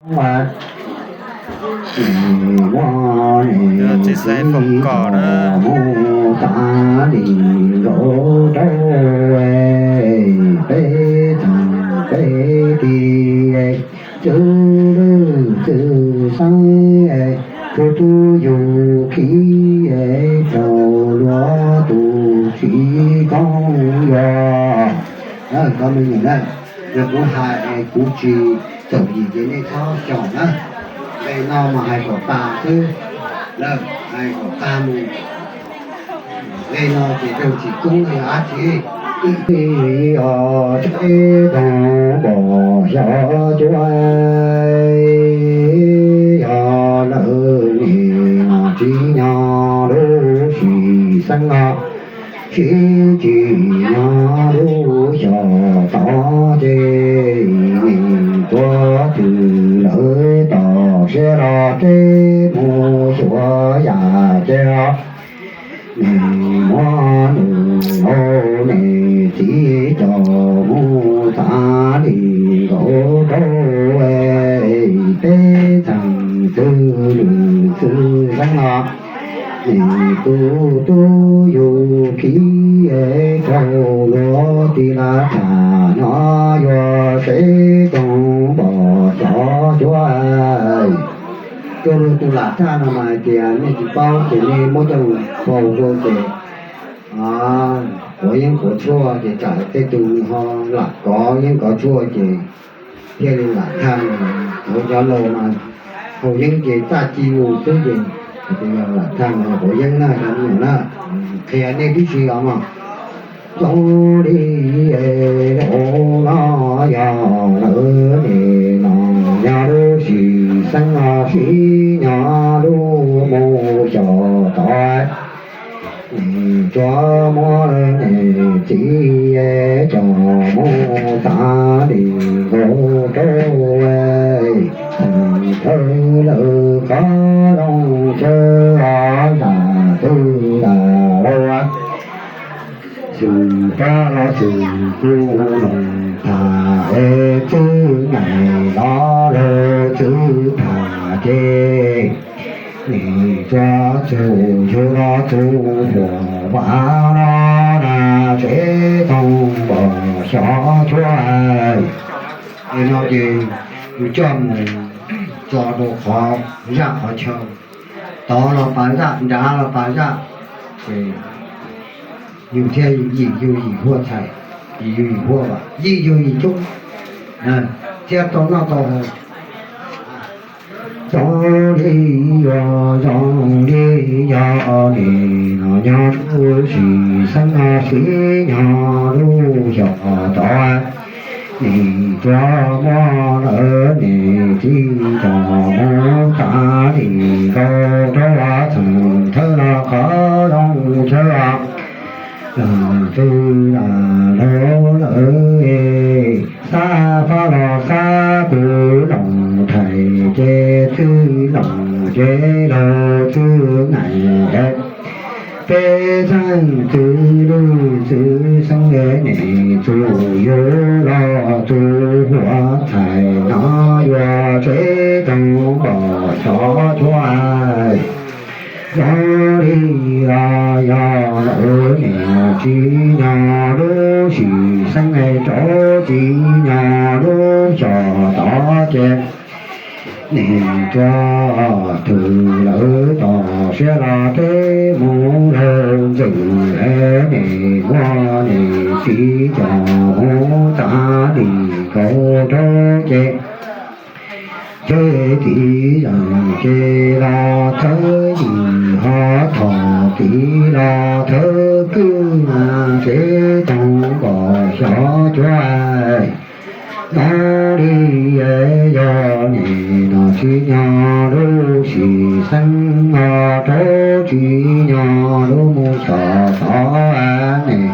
Txiv xaiv foom kom na. Mus tav li nkaus rau peb txheej peb tij, txwv lwj txwv xeeb, txwv tub yug khib rau luag tus txiv koob yog. Cov me nyuam na, yog kuv hais es kuv tsis txaus yim ces nej txhob xyaum na. Nqe no mas hais kom tas xwb, hais kom tas mus. Nqe no ces raug txim koob yog dab tsi? Yog teb toog npom xyov cuab, yog lawv niam no tsis nyob lub sim xeeb no, sib tsis nyob lub xyos tod ces nim tuav twg lawv tom siab los teb mus xyuas yam ces nim muab nws hau niam txiv coj mus tav li nkaus rau peb txheej txwv lwj txwv xeeb no. Nim tus tub yug khib rau luag tij laj tham no yuav teb toog npom xyov cuab. Rau luag tus lam thaj no mas hais tias nej tsis paub ces nej muab coj mus faus rau ces quav yeeb quav tshuaj ces tsam tej tus nws ho lam kov yeeb kov tshuaj ces thiaj li lam thaj. Hauv cov laus mas haus yeeb ces txaj ci mus xwb ces hais tias yog lam thaj no quav yeeb na cov me nyuam na. Qhia nej tib si os mog. Zoo li es no yog lawv nim no nyob lub sim xeeb no sib nyob lub mus xyos tod, nim tsuas muab niam txiv coj mus tav li nkaus rau txheej thawj lawv qhov rooj chaw zam twg lam lauj. Xwm rab los xwm kuj noog tham es txwb nees los lawv txwv tham ces nim txog txug yug los txug huam vam los na tsev toog npom xyov cuab. Es no ces yus coj mus tso rau qhov zaj qhov chaw, tod los pas zaj, nrad los pas zaj, ces yus thiaj yim yug yim huaj txhais, yim yug yim huaj, yim yug yim coob, thiaj tau noj tau haus. Zoo li yog, zoo li yog nim no nyob lub sim xeeb no sib nyob lub xyos tod, nim tsuas muab lawv niam txiv coj mus tav li nkaus rau txheej thawj los qhov rooj chaw zam twg lam lauj lawm. Xab fab los xab kuv noog thais ces txwv noog ces laug txwv nees. Peb txheej txwv lwj txwv xeeb nim txug yug los txug huam txhais no yuav tsev toog npom xyov cuab. Zoo li los yog lawv niam tsis nyob lub sim xeeb, rau tsis nyob lub xyos tod ces nim tsuas twg lawv tom siab los teb mus laug ntxwm, nim muab niam txiv coj mus tav li nkaus rau ces txij txiv zam ces los thawj yim ho thom txiv los thawj kwj mas tsev toog npom xyov cuab. Zoo li yog nim no tsis nyob lub sim xeeb no, rau tsis nyob lub mus xyos tod nim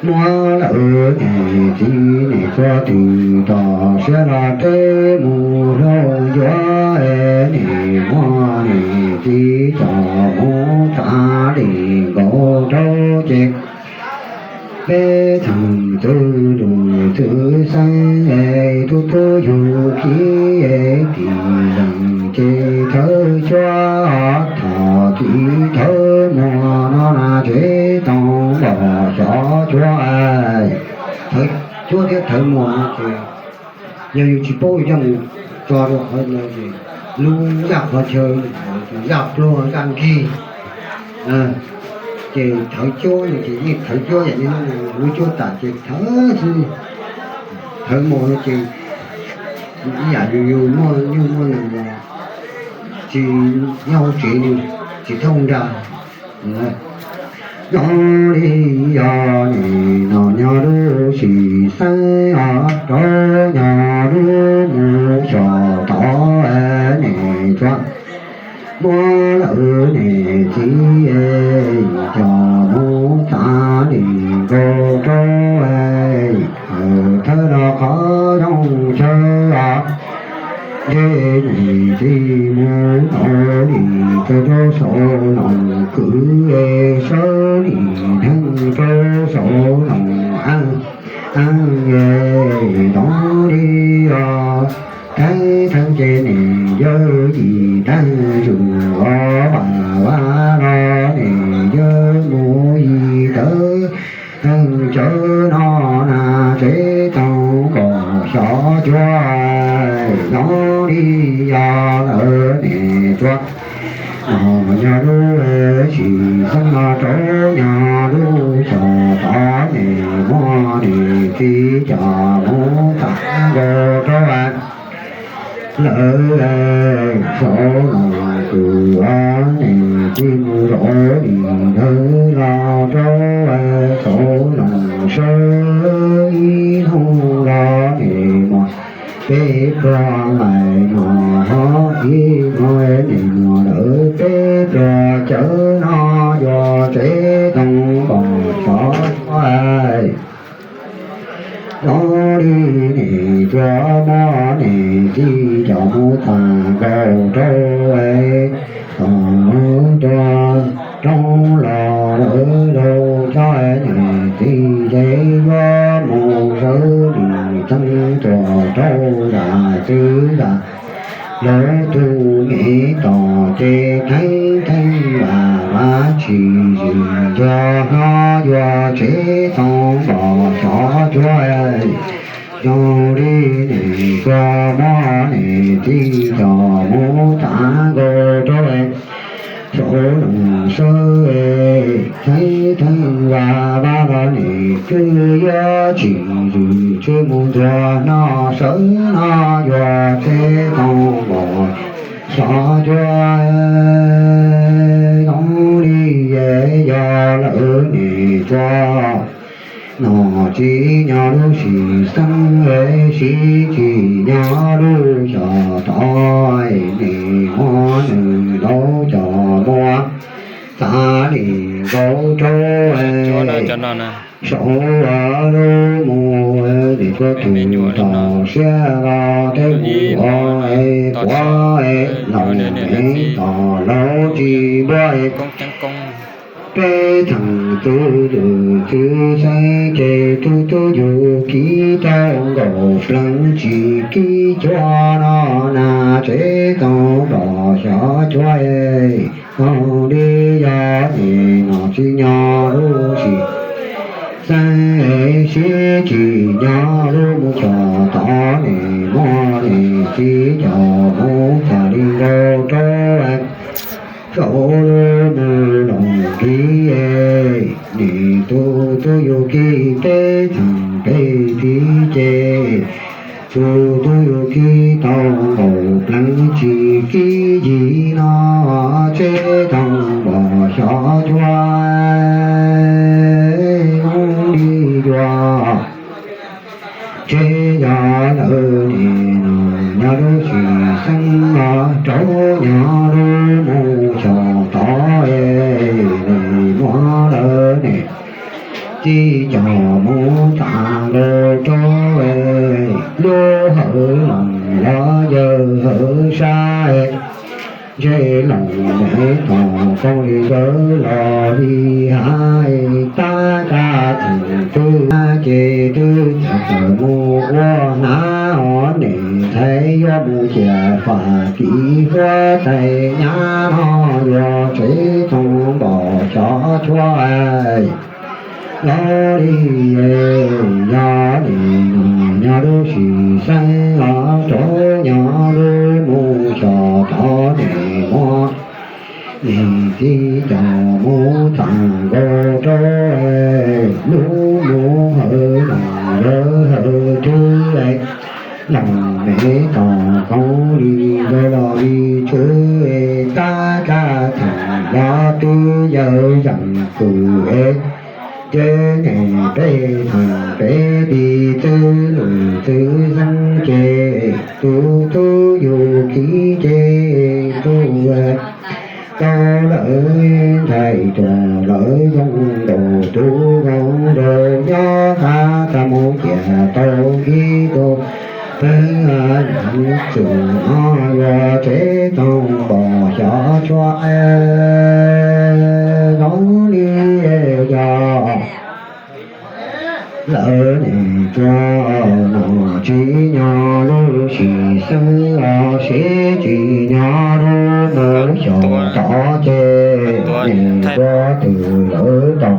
muab lawv niam txiv nim txuas twg tom siab los teb mus laug yuav, nim muab niam txiv coj mus tav li nkaus rau ces peb txheej txwv lwj txwv xeeb, tub Yug kiv tim zeem ces thawv cuab, thaum tim thawv muag no na tsev toom npom xyov cuab. Thawv cuab thiab thawv muag no ces yog yus tsis paub yus coj mus tso rau qhov ntawd ces lub zaj qhov chaw zaj pluag zaj nkig ces thawv cuab no ces yeej thawv cuab yam li no, lub cuab tam ces thawv xwb. Thawv muag no ces ib yam yus yus muaj nyuj muaj nees los tsis nyob hauv tsev li, tsis thooj nra. Zoo li yog nim no nyob lub sim xeeb os, rau nyob lub mus xyom tod nim tsuav muab lawv niam txiv coj mus txav lim nkaus rau thawj los qhov zoo chaw os. Ntshe niam txiv mus ntaus lim rau rau saum noom kwv, sawv lim dheev rau saum noom ab. Ab, zoo li os, theej theej ces niam yawg yim tag zus os, vam vam los niam yawg mus yim tawv theej cawv no na tsev toom npom xyov cuab. Zoo li yog lawv niam tsuav no nyob lub sim xeeb no rau nyob lub xyom tod nim muab niam txiv coj mus txav nkaus rau lawv saum noom kwv, niam txiv mus zov lim ntawd los rau saum noom sawv ib hnub los nim muab peb pluag mais no ho ib hnub nim muab lawv peb pluag cawv no yuav tsev toom npom xyov cuab. Zoo li niam tsuav muab niam txiv coj mus txav nkaus rau tom tuag roob los lawv laug cov niam txiv ces yuav mus sawv lim teeb tuaj rau zam txwv zam lawv tus me tom ces theej theej vam vam tsis zwm ncuag hlob yuav tsev toom npom xyov cuab. Zoo li niam tsuav muab niam txiv coj mus txav nkaus rau saum noom sawv, theej theej vam vam los niam twb yuav tsis zwm tsis mus ncuag hlob sawv no yuav tsev toom npom xyov cuab. Zoo li yog lawv niam tsuav no tsis nyob lub sim xeeb, sib tsis nyob lub xyom tod, nim muab nws laub coj muab txav lim nkaus rau saum lub mus, nim tsuav tus tom siab los tej mus ua puav los me tom laub tsis npuab. Peb txheej txwv lwm txwv xeeb ces tub tub yug kib tau nkaus pleev tsis kib cuab no na tsev toom npom xyov cuab. Zoo li yog nim no tsis nyob lub sim xeeb, sib tsis nyob lub mus xyom tod, nim muab niam txiv coj mus txav lim nkaus rau saum lub mus loos kib. Nim tub tub yug kib peb txheej peb txwv ces tub tub yug kib tau nkaus pleev tsis kib yig no tsev toom npom xyov cuab. Zoo li yog tsev yog lawv nim no nyob lub sim xeeb no rau nyob lub mus xyom tod, nim muab lawv niam txiv coj mus txav nkaus rau lub hawv loos los yawg hawv sab. Ntshe loos me tom kooj li ntawd los li hav, tab kaj txheem twb ces twb txawm mus ua hnav os ne. Ntxhais yuav mus ciam faj tim huab tais nyab no yuav tsev toog npom xyov tshuab. Los li yog nim no nyob lub sim xeeb los rau nyob lub mus xyov tod nim muab nim txiv coj mus txav nkaus rau lub mus hawv noog lawv hawv twb noog me tom koom li nkawd los li tshwv tab kab theem los twb yawg zeem kws es tsev neeg peb theem peb ti txwv lwm txwv xeeb ces tus tub yug kiv ces tus tau lawm ntxhais tuag lawm zoo nraug tus zoo nraug nyob qab txaj mus ciam tau kiv tus peb txwm no yuav tsev toog npom xyov tshuab. Zoo li yog lawv nim tsuas nom tsis nyob lub sim xeeb los seb tsis nyob lub mus xyov tod ces nim tsuas twm lawv tau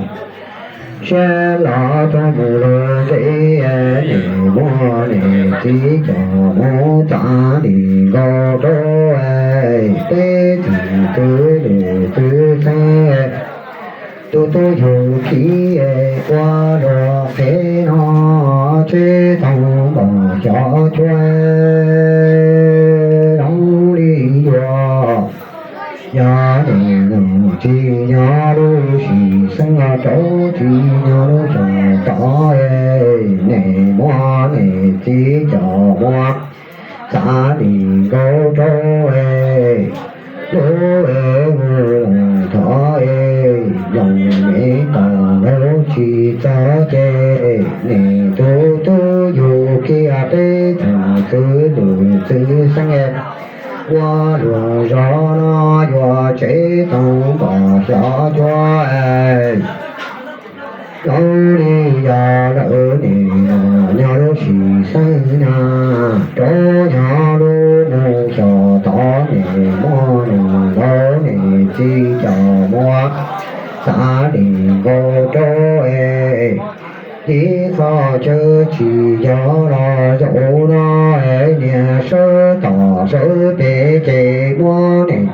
siab los rau mus lawv ntev nim muab nim txiv coj mus txav nim nkaus rau peb txwm twv lwm txwv xeeb tus tub yug kiv ua luag qhev no tsev toog npom xyov tshuab. Zoo li yuav yog nim no tsis nyob lub sim xeeb los rau tsis nyob lub xyov tod nim muab nim txiv coj mus txav nim nkaus rau lub mus thov zoo me tom lub tsis txog ces nim tus tub yug kiag peb txwm twv lwm txwv xeeb ua luag zog no yuav tsev toog npom xyov tshuab. Zoo li yog lawv nim no nyob lub sim xeeb na rau nyob lub mus xyov tod nim muab nim nkaus nim txiv coj mus txav nim nkaus rau ib qho chaw tsis yog los zaum no niag sawv tom sawv pem ces muab nim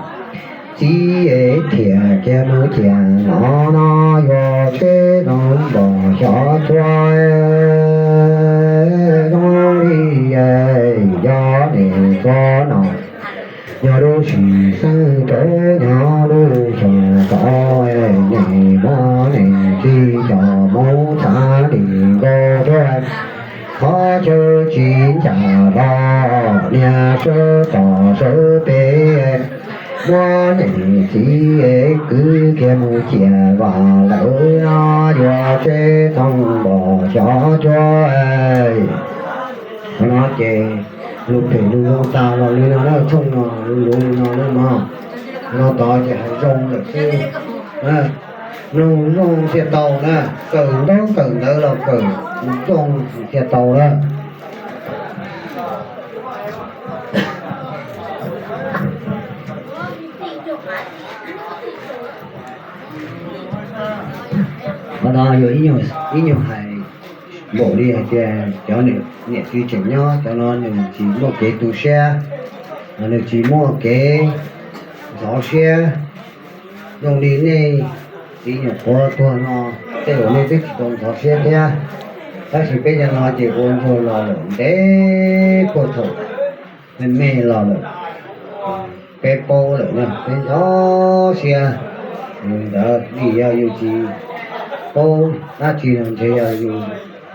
txiv es thiaj kiag mus ciam no no yuav tsev toog npom xyov tshuab. Zoo li yog nim tsuas nom nyob lub sim xeeb rau nyob lub xyov tod nim muab nim txiv coj mus txav nim nkaus rau qhov chaw tsis ncaim los niag sawv tom sawv pem muab nim txiv es kwv kiag mus ciam vam lawm no yuav tsev toog npom xyov tshuab. Qhov no ces lus phem lus zoo tas los li no na, thooj no lus luv li no na mog. No tod ces hais zoo lawm xwb. Mloog zoo thiaj tau na, kawm ntaub kawm ntawv los kawm zoo thiaj tau na. Qhov no yog ib nyuag hais npaum li hais tias cov niam txiv tseem nyob cov no nws tsis muaj kev tu siab, nws tsis muaj kev ntxhov siab. Zoo li nej txiv nyuam qhuav tuag no, tej zaum nej twb tsis tau ntxhov siab thiab, tab sis peb cov no ces ua ntsuag los lawm ntev puag thaum me me los lawm. Peb paub lawm na, peb ntxhov siab li ntawd vim yog yus tsis paub dab tsi no ntshe yog yus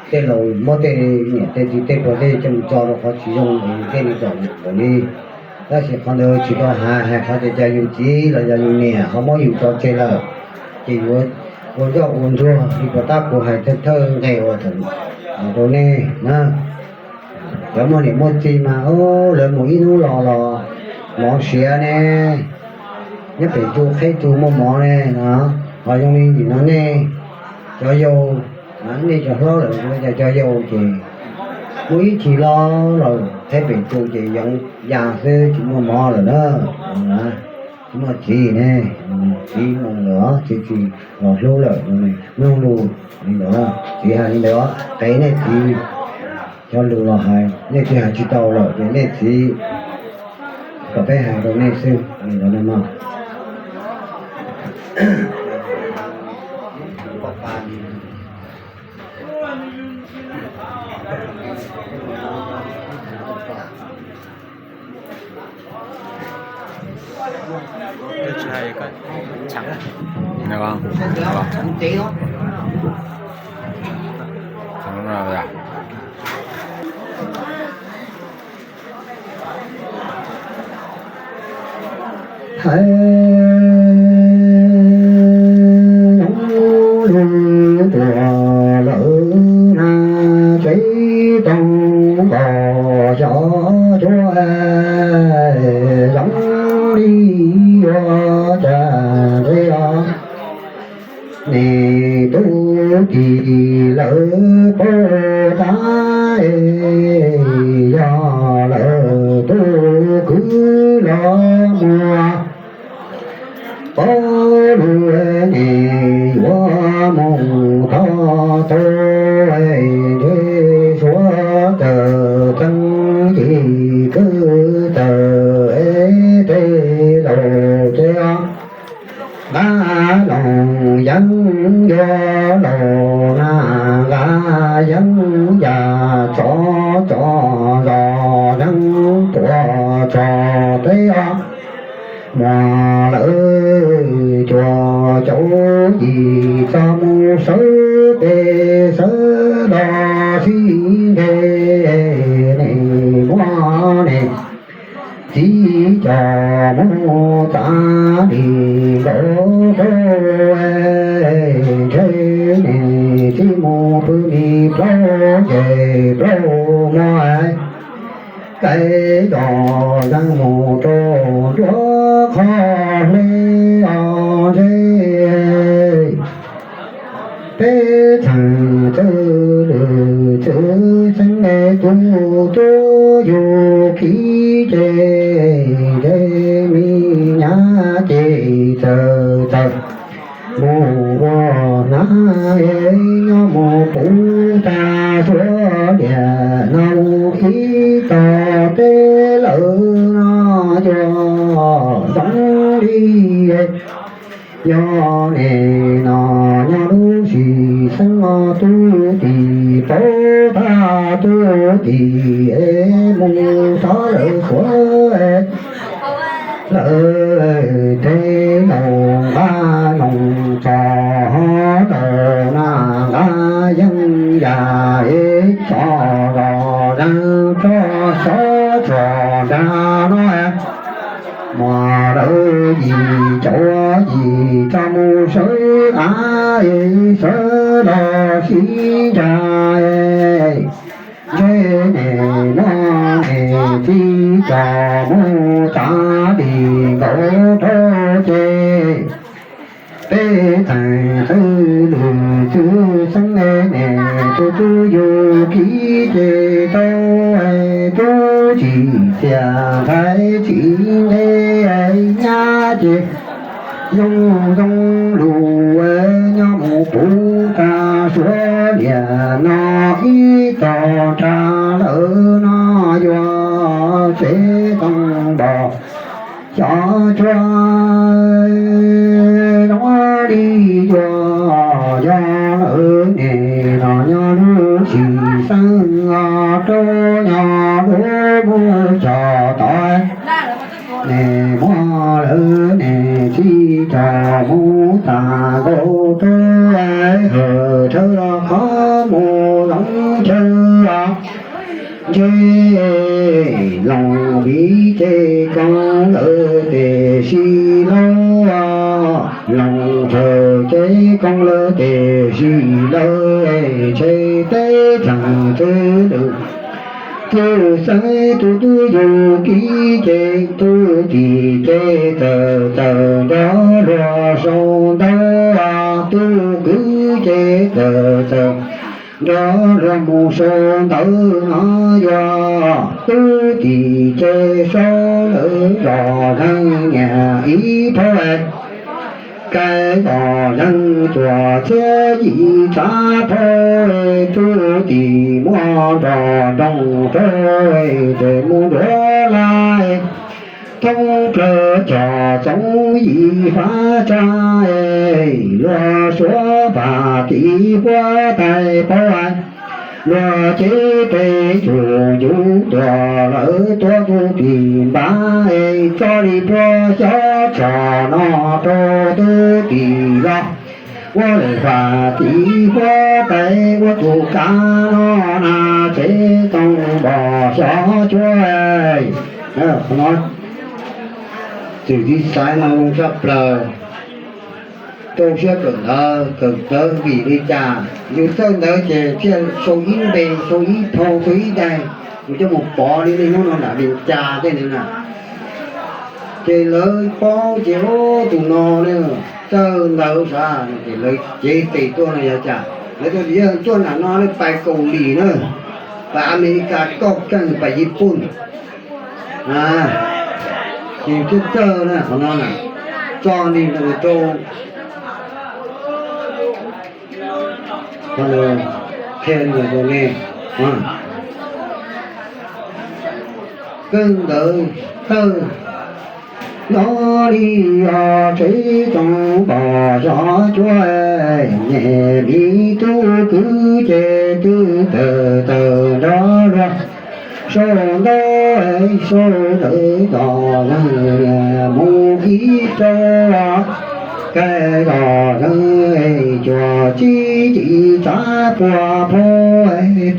tej laus muab tej niam tej txiv tej pog tej coj mus tso rau qhov tsis zoo es thiaj li txom nyem npaum li. Tab sis qhov ntawd tsis tau hais, hais qhov tias cas yus txiv los yog yus niam ho muab yus tso tseg lawm, ces yuav ua ncauj ua nruag li puas tab kuv hais thawj thawj nqe uas thaum rau nej na. Cov muaj niam muaj txiv mas lawv mus ib hnub los los mov siav ne, nyob pem ntug qheb ntug muaj mov ne no. Ho zoo li nim no nej cov yau, nej cov hlob lawm, cov yau ces Muaj ib chim los los thaib pem tus ces yoov ya xwb tsis muaj mov lawm na. Tsis muaj txiv ne, txiv mus lawm, txiv tsis los hlub lawm, mloog lus li ntawd. Txiv hais li ntawd, qev nej txiv cov lus los hais, nej txiv hais tsis tau lawm ces nej txiv kom peb hais rau nej xwb li ntawd no. Hais zoo li tuag lawm na, tsev tooj npog xyov cuab, zoo li yuav cas ntshe os. Niam tub tis lawv paub tas, yog lawm tus kwv los muag, paub lus niam yuav mus thov tau, ntshe suav tawm txeeb yim kwv tawm es tej laus ces nqa loos yeeb yuav laus na, nqa yeeb yam tsov tsov zos yeeb tuam txog peb os. Muag lawv cuag caum yim txog mus sawv pem sawv los sib ntshe, niam muab niam txiv coj mus txav li nkaus rau, ntshe niam txiv mus pw li plaub ces plaub hmo, kaij zos yeej mus rau nruab qhov hle os ntshe. Peb txheej txwj lwm txwj xeeb es tus tub yug kiv ces, ntshe me nyab ces txawm txawm mus ua hnab es nyob mus puv tag suav liam no mus ib tog teb lawm no, yog zoo li yog nim no nyob lub sim xeeb os, tub tis paub tag tub tis es mus txog lawm suav lawm, tej laus nqa noog txog hov laus na, nqa yeeb yam es txog zos zeeg txog xyov tsuag nrag no. Muag lawv yim caum yim txog mus sawv av es sawv los sib ncaim, ntshe niam muab niam txiv coj mus txav li nkaus rau ces, peb txheej txwj lwm txwj xeeb es niam tus tub yug kiv ces tau, tub tsim txiaj ntxhais tsim nqe, nyab ces zoo zoo lus, nyob mus puv tag suav liam no ib tog nrag lawm no, yuav tsev tooj npog xyov cuab, zoo li yuav yog lawm nim no nyob lub sim xeeb os, rau nyob lub mus cog tod. Nim muab lawv niam txiv coj mus tag nkaus rau, hawm thawj los qhov mus loov chaw os. Ntshe loos viv ces koob lawm tiam sis laub, loos chaw ces koob lawm tiam sis lawm, ntshe peb txheej txwj lwm txwj xeeb, tus tub yug kiv ces tub tsim ces txawm txawm nrog luag sau ntawv, tub kwv ces txawm txawm Nrog luag mus sau ntawv no yuav tub tim ces sau lawv zos neeg niam ib phau, kais zos neeg cuaj txhiab yim txav phau, tub tim muab nrog nroog rau, ces mus nruab laj thoob plaws cog txoov yim fav tsa, luag suav pam tim huab tais paub, luag cev tes yus yus tuam lawv tuav tub tim npav, txoj li pluag xyov txog no rau tub tim los ua lawm pam tim huab tais ua tus kav no na, tsev tooj npog xyov cuab. Qhov no txwm txiv xaiv no zoo tshaj plaws, rau siab kawm ntawv kawm ntawv vim li cas yus txawj ntawv ces thiaj sau ib npe sau ib phau sau ib daim, yus coj mus pov li nej hnub no nram Vias Cas tej ntawd na. Ces lawv paub ces tus no txawj ntawv sav, ces lawv cev tes tuaj no yog cas lawv tuaj tias yog tuaj nram no pais Kaus Lim na, pais Amelikas, Koj Keej, pais Yiv Pooj na. Ces thiaj txawj na qhov no na, txog li rau qhia rau nej kawg ntawd tawg. Nyob li os tsev tooj npog xyov cuab, niam mi tub kwv ces twb tawm tawm nrog luag sau ntawv sau lawv zos neeg mus ib rau, kais zos neeg cuaj txhiab yim txav puag phau,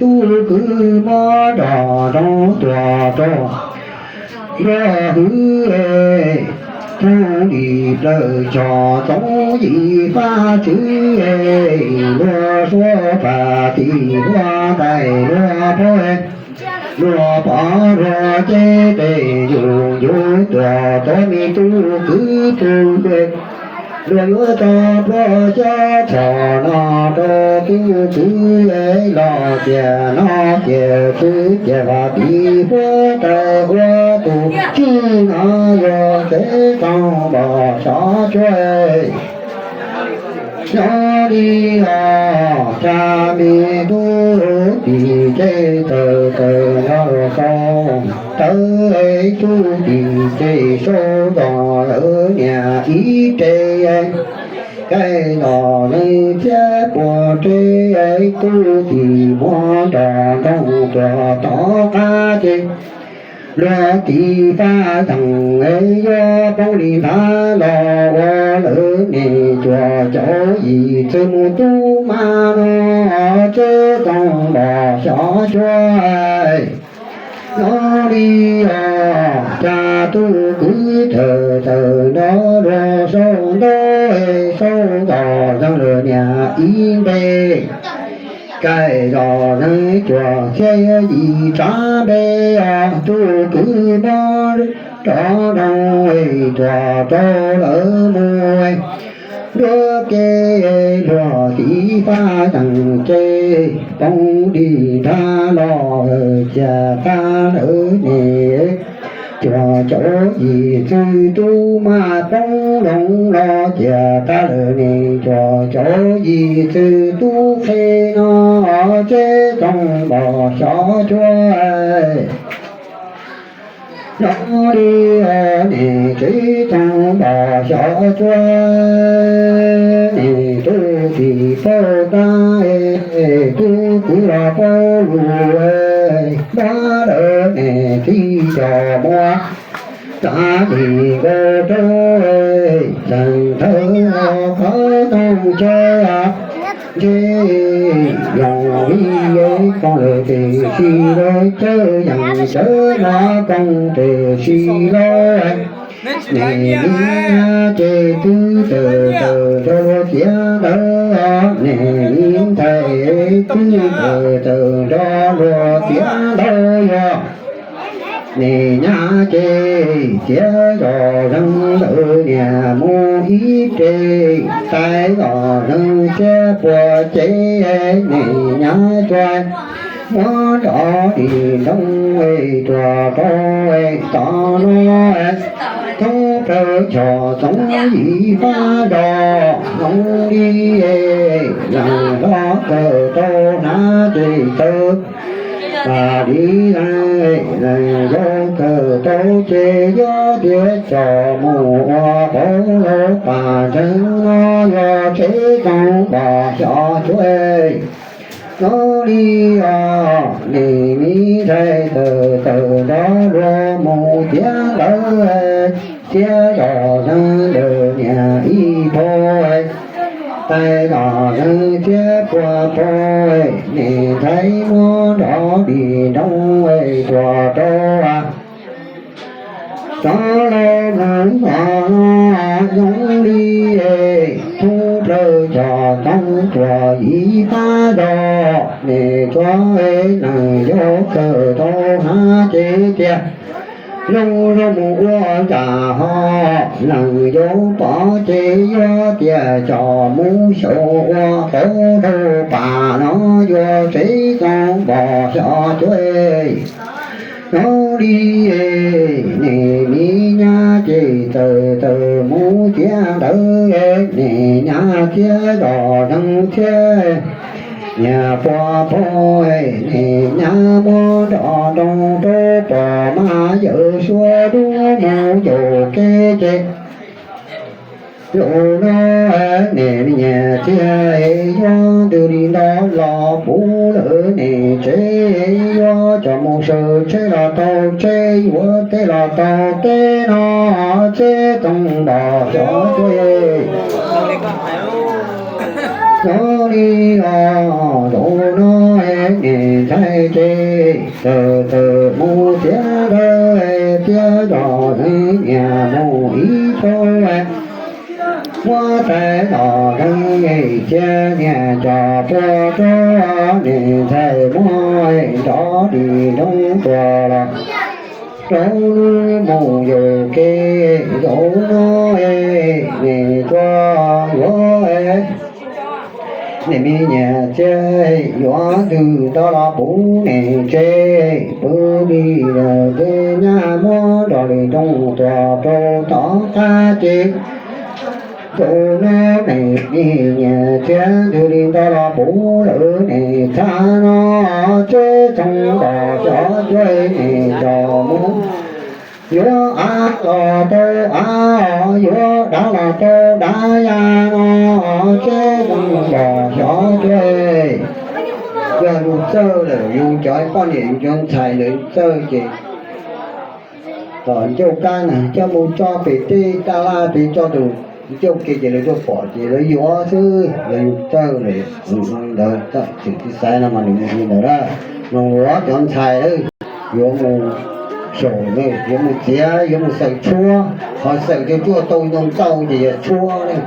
tub kwv muab nrog nroog tuam rau nruab hwv, thoob li plaws cog txoov yim fab txwv, luag suav pam tim huab tais luag phau, luag pov luag cev tes yus yus tuam tuav me tub kwv tug, luag yuav tso pluag xyov txog no rau tub kwv los tias no tias txwv tias pam tim huab tais ua tus txij no yog tsev tooj npog xyov cuab. Nyob li os tag me tub tim ces tawm tawm nrog luag sau ntawv, tub tim ces sau zos lawv niam ib re, kais zos neeg txhiab puag re, tub tim muab nrog nroog tuam tom qab ces luag tiv fab teem yuav poob li nthav los ua lawv nees cuaj caum yim txwv mus tub mas no tsev tooj npog xyov cuab. Nyob li os tag tub kwv tawm tawm nrog luag sau ntawv, sau zos neeg lawv niam ib npe, kais zos neeg cuaj txhiab yim txav npe, tub kwv muab nrog nroog tuam rau lawv mus nruab ke, luag tiv fab teem ces poob li nrab los cia tag lawv niam cuaj caum yim txwv tub mas poob loo los cia tag lawv niam cuaj caum yim txwv tub qhe no tsev tooj npog xyov cuab. Nyob li os niam tsev tooj npog xyov cuab, niam tub tim paub tab, tub kwv los paub lus, npab lawv niam txiv cov muab txav li nkaus rau, txeem thawj qhov tooj chaw ntshe yoov li koos lawm tiam sis lawv cawv yees sawv no koos tiam sis lawv niam li nyab ces twb tawm tawm nrog luag tiav ntawd, niam li ntxhais twb tawm tawm nrog luag tiav ntawd yog niam nyab ces txiav zoj zeeg lawm niam mus ib re, tais zoj zeeg txiav puag ces niam nyab cuag muab nrov dim nroo tuag rau tom no thoob plaws choj txoov yim fab zog zoo li leej hlob kawm tau hnav ces txawm vam li leej yau kawm tau ces yuav tias coj mus ua qauv lauj pam ntseeg no yuav tsev txoov npog xyov cuab zoo li os. Niam me ntxhais txawm tawm nrov luag mus tiav ntawd, txiav zoj zeeg lawm niam ib phau, tais zoj zeeg txiav puag phau, niam ntxhais muab nrov dim nroo tuag rau tom no zoo li thoob plaws choj txoov tuag yim fab zog, niam cuag leej yau kawm tau hnav ces tias zoo zoo mus ua zaj ho leej yau pom ces yuav tias coj mus xyaum ua qauv rau pam no yuav tsev txoov npog xyov cuab zoo li niam me nyab ces txawm tawm mus tiav ntawd, niam nyab txiav zoj zeeg txiav niam puag phau, niam nyab muab nrov nroo rau pom mas yawm suab dub mus yaum kev ces zaum no niam me nyuam txiag yuav ntws li nto los puv lawm niam tsev, yuav coj mus sawv tsheb los tau tsheb, yuav teb los tau teb no txiav txoov npog xyov cuab zoo li os. Zaum no niam ntxhais ces txawm tawm mus tiav ntawd, txiav zoj zeeg niam mus ib phau, muab tais zoj zeeg txiav niam coj puag rau niam ntxhais muab nrov dim nroo tuag los rau mus yaum kev. Zaum no niam cuag yuav niam me nyuam txiag yuav ntws nto los puv niam tsev, pw li lawm tej nyab muab nrov dim nroo tuag rau tom qab ces zaum no niam me nyuam txiag ntws li nto los puv lawm niam txha no txiav txoov npog xyov cuab niam coj mus yuav av los tau av, yuav dav los tau dav ya no txiav txoov npog xyov cuab. Yog yus txawj lawm yus cov poj niam yus cov ntxhais lawv txawj ces tom ncauj kab na coj mus tso pem tej taj laj pem tso tus ncauj ke ces lawv tuaj pom ces lawv yuav xwb, lawv yus txawj lawm. Ntawd txawm txim txiv xaiv no mas nws mus li ntawd na. Nws yuav cov ntxhais lawm, yuav mus xyaum, yuav mus txiav, yuav mus xaws tshuab, ho xaws cov tshuaj tau ntau ntau ces yog tshuab na.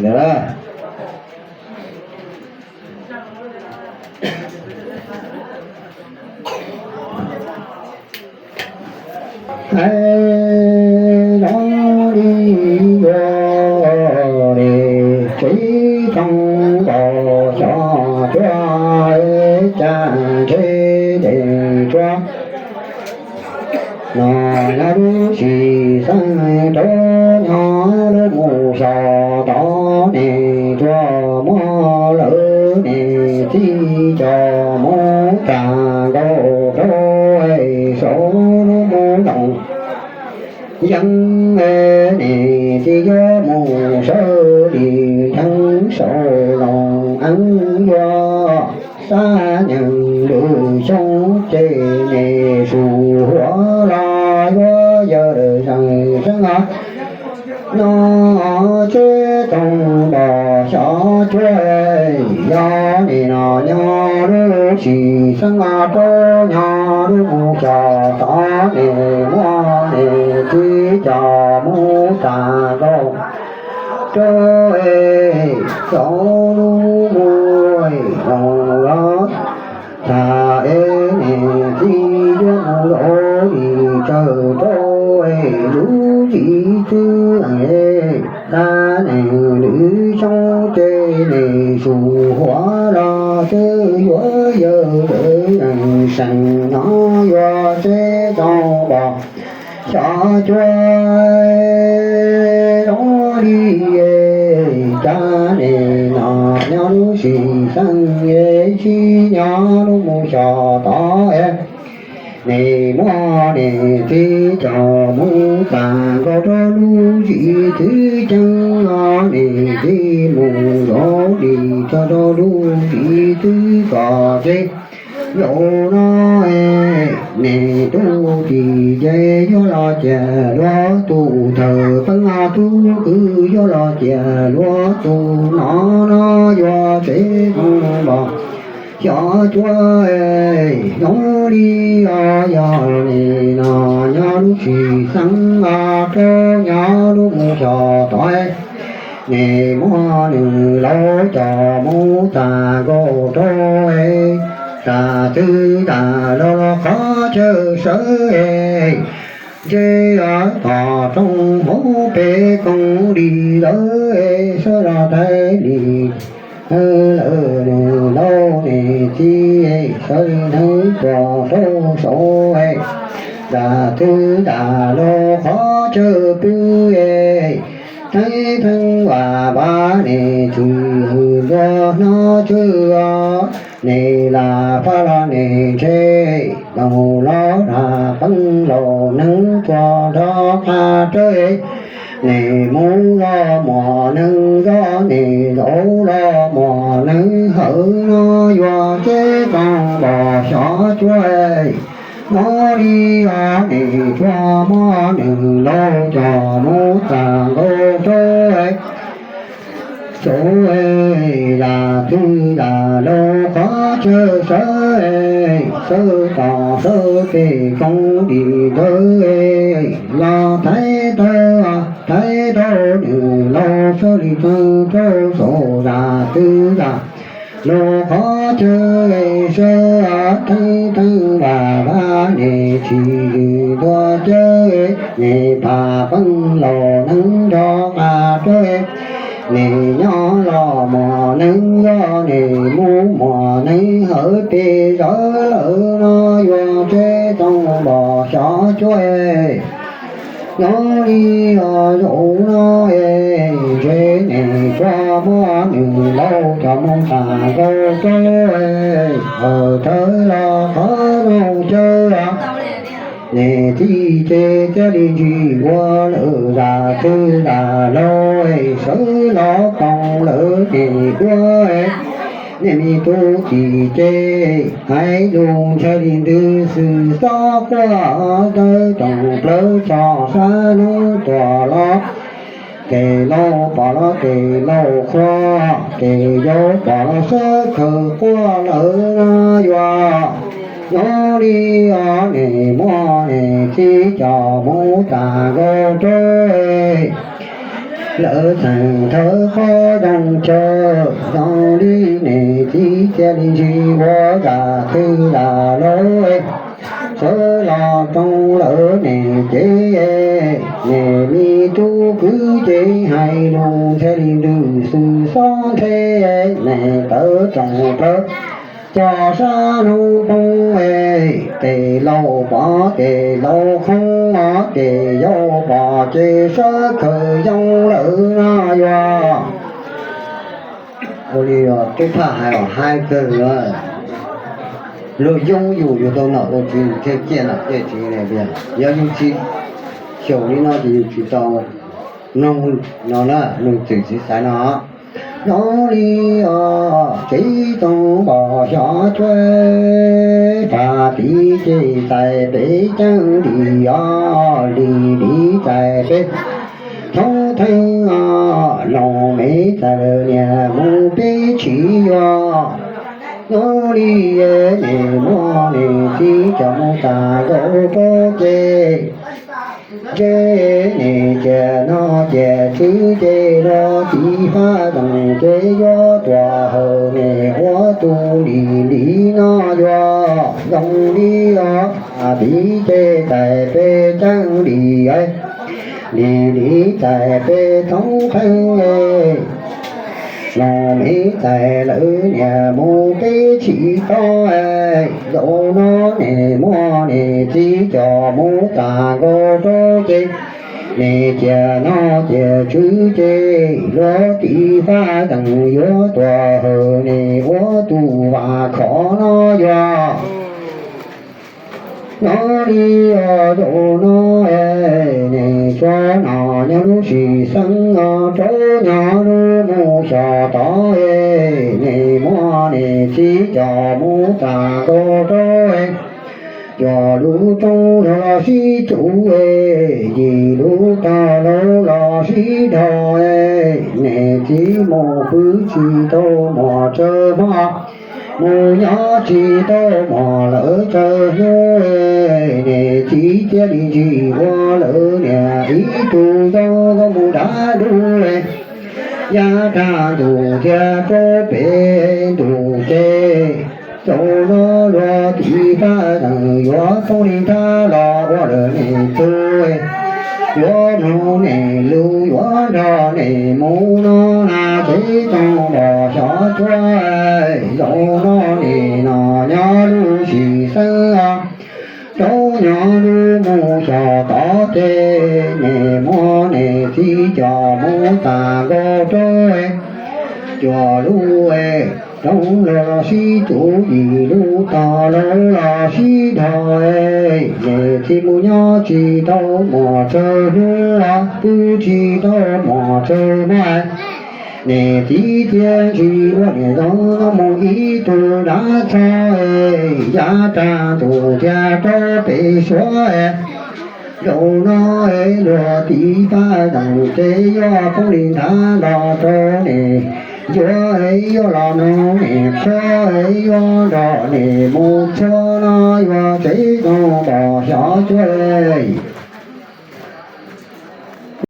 Ntawd na. Hais zoo li yuav li tsev txoov npog xyov cuab, cas ntshe ces tshuab no nyob lub sim xeeb rau nyob lub mus xyov tod niam cuag muab lawv niam txiv coj mus tag nkaus rau saum lub mus loos yeeb, niam txiv yuav mus sawv li dheev saum loos eeb yuav sab nyeem lwm xyoo ces niam su huav los yuav yawm zeeg xeeb os. No txiav txoov npog xyov cuab, yog nim no nyob lub sim xeeb os rau nyob lub mus xyov tod niam muab niam txiv coj mus tag nkaus rau saum lub mus loos los tag es niam txiv yuav mus zaum li tsawg Ua zoo li cas nim no nyob lub sim xeeb es tsis nyob lub mus xyos tod es, nim muaj nim txiv coj mus txag nkaus rau lub zim txwv ceeb no, nim txiv mus zoo li txog rau lub zim txwv kom ces zaum no nim tub tim ces yuav los ciaj luag tus, thawj peeb tub kwv yuav los ciaj luag tus no, no yuav tsev zoo npog xyov cuab zoo li os. Yog nim no nyob lub sim xeeb os rau nyob lub mus xyos tod, nim muaj nws laus coj mus txag nkaus rau es, tas twg tas los los qhov chaw sawv es, ntshe tom rooj hauv peb koom li lawm es, sawv los thaiv li lawm nws laus nws txiv, sawv li neeg tuaj rau saud es, tas twg tas los qhov chaw pw es, theej theej vam vam nim tsis hwm ntuag no tswj os, nim lam faj los nim ntshe, laus los dag qeej laus neeg tuaj nrog qab rawv, nim mus los muaj neeg zov, nim zaum los muaj neeg hawv no yuav tsev zoo npog xyov cuab no li os, nim tshuav muaj nws laus coj mus txag nkaus rau saud, tas twg tas los qhov chaw sawv, sawv tom sawv peb koom li ntawd los thaiv tau, thaiv tau nws laus sawv li neeg rau saud, tas twg tas los qhov chaw sawv, theej theej vam vam nim tsis hwm ntuag tswj, nim pab qeej laus neeg nrog qab rawv, nim nyob los muaj neeg zov, nim mus muaj neeg hawv, peb sawv lawm no yuav tsev zoo npog xyov cuab no li os. Zaum no es ntshe nim tshuav muaj nws laus coj mus txag nkaus rau, hawv thawv los qhov zoo chaw, nim txiv ces thiaj li ntsis ua lawm, tas twg tas los sawv los koom lawm nim ua, nim me tub tim ces hais lus ntshai li ntws xwm xob quaj, tawv rooj plawv txhos sab hnub tuaj los, tes laus pom los tes laus qhuas, tes yau pom los sawv khaws quaj lawm no yuav. Zoo li os nim muaj nim txiv coj mus txag nkaus rau, lawv txheej thawv qhov zoo chaw, zoo li nim txiv thiaj li ntsis ua, tas twg tas los sawv los rooj lawm nim ces, nim me tub kwv ces hais lus ntshai li ntws xwm xob nthe, nim tawv rooj plawv txhos sab hnub poob, tes laus pom tes laus qhuas, tes yau pom ces sawv khaws yoo lawm no yuav. Ua li tub Phaj hais los haib kawg, luag yoo yus, yus tau nom ua tswv yus thiaj ciaj nom ciaj tswv tiag. Yog yus tsis xyaum li no ces yus tsis tau mloog no na, mloog txwm txiv xaiv no. Zoo li os tsev zoo npog xyov cuab, pab tiv ces txais peb ceeb li os, li li txais peb thoob theej os, loos me txais lawm niam mus peb tsis yuav. Zoo li nim muaj nim txiv coj mus txag nkaus rau ces, ntshe nim ciaj nom ciaj tswv ces los txiv faj zoo ces yuav tuaj hawm nim ua tus li li no yuav. Zoo li os pab tiv ces txais peb ceeb li, li li txais peb thoob theej, Los me tais lawv niam mus peb tsis tau, zaum no nim muaj niam txiv coj mus txaj nkaus rau ces, nim cia noj cia tswv ces luag tiv fab teem yuav tuaj hawm nim ua tus vam khov no yuav. No li os zaum no es nim tsuav no nyob lub sim xeeb no rau nyob lub mus xyos tod es nim muaj niam txiv coj mus txaj nkaus rau es, coj lub roob los los sib cuv es, yim lub tog lauj los sib dhos es, niam txiv mus pw tsis tau mos tsawg hmo, mus nyob tsis tau mos lawm tsawg hnub es, niam txiv cia li ntsis ua lawv niam ib tug zoo zoo mus dav dub es, yav tag ntuj thiaj rau pem ntuj ces, zaum no luag tiv fab teem yuav poob li nrab los ua lawm niam tug, yuav mloog niam lus yuav nrog niam mus no na tsev tooj los xyov cuab, zaum no niam no nyob lub sim xeeb os, rau nyob lub mus xyos tod ces, nim muaj niam txiv coj mus txaj nkaus rau, coj lub roob los sib cuv yim lub tog lauj los sib dhos, niam txiv mus nyob tsis tau mos tsawg hnub, pw tsis tau mos tsawg hmo, niam txiv cia ntsis ua niam zoo no mus ib tug dav txho, yav tag ntuj thiaj rau pem suav, zaum no luag tiv fab teem ces yuav poob li nrab los rau niam, yuav yuav los mloog niam qhuab, yuav nrog niam mus txog no yuav tsev tooj los xyov cuab.